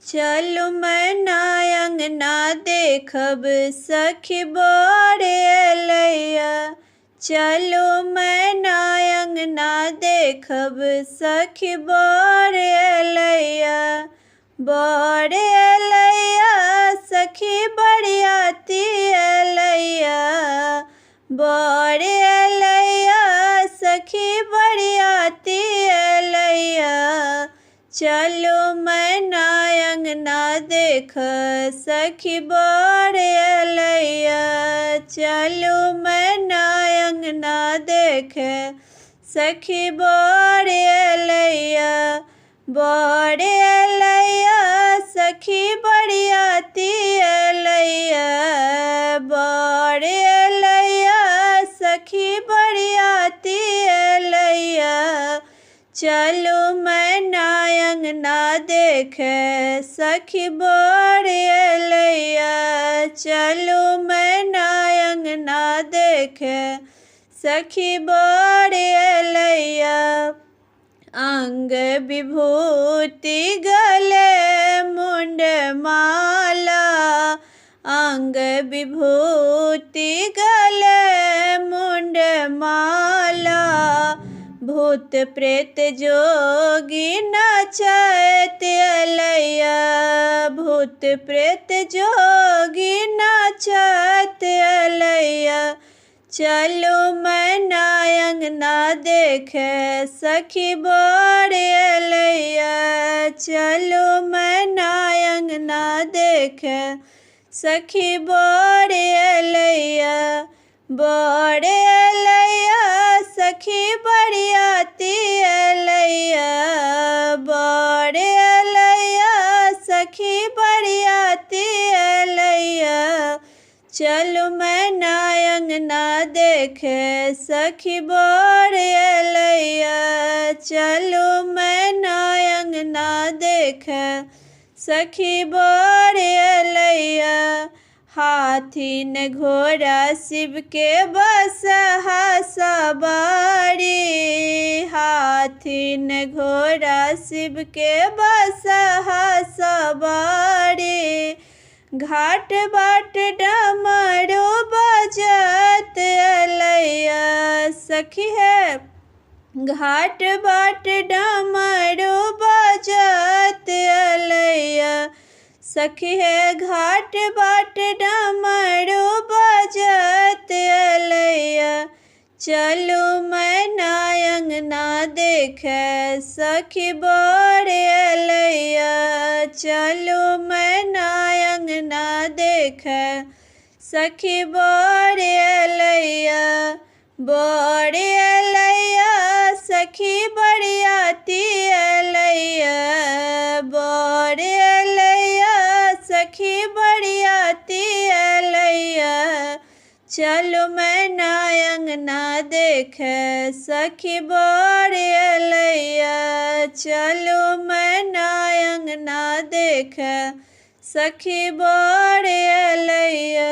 चलू मैना अंगना देखब सखी बर एलैया। चलू मैना अंगना देखब सखी बर एलैया। बर एलैया सखी बरियाती एलैया। बर एलैया सखी बरियाती एलैया। चलू मैना अंगना देख सखी बर एलैया। चलू मैना अंगना देख सखी बर एलैया। बर एलैया सखी बरियाती एलैया। बर एलैया सखी बरियाती एलैया। चलू मैना अंगना देख सखी बर एलैया। चलू मैना अंगना देख सखी बर एलैया। अंग विभूति गले मुंड माला। अंग विभूति गले मुंड माला। भूत प्रेत जोगी नचैत एलैया। भूत प्रेत जोगी नचैत एलैया। चलू मैना अंगना देख सखी बर एलैया। चलू मैना अंगना देख सखी बर एलैया। बर एलैया सखी बरियाती एलैया। बर एलैया सखी बरियाती एलैया। चलू मैना अंगना देख सखी बर एलैया। चलू मैना अंगना देख सखी बर एलैया। हाथी न घोड़ा शिव के बसहा सवारी। हाथी न घोड़ा शिव के बसहा सवारी। घाट बाट डमरू बजत एलैया। सखी है घाट बाट डमरू बजत एलैया। सखी है घाट बाट डमरू बजत एलैया। चलू मैना अंगना देख सखी बर एलैया। चलू मैना अंगना देख सखी बर एलैया। बर एलैया सखी बरियाती एलैया। बर एलैया सखी बरियाती एलैया। चलू मैना अंगना देख सखी बर एलैया। चलू मैना अंगना देख सखी बर एलैया।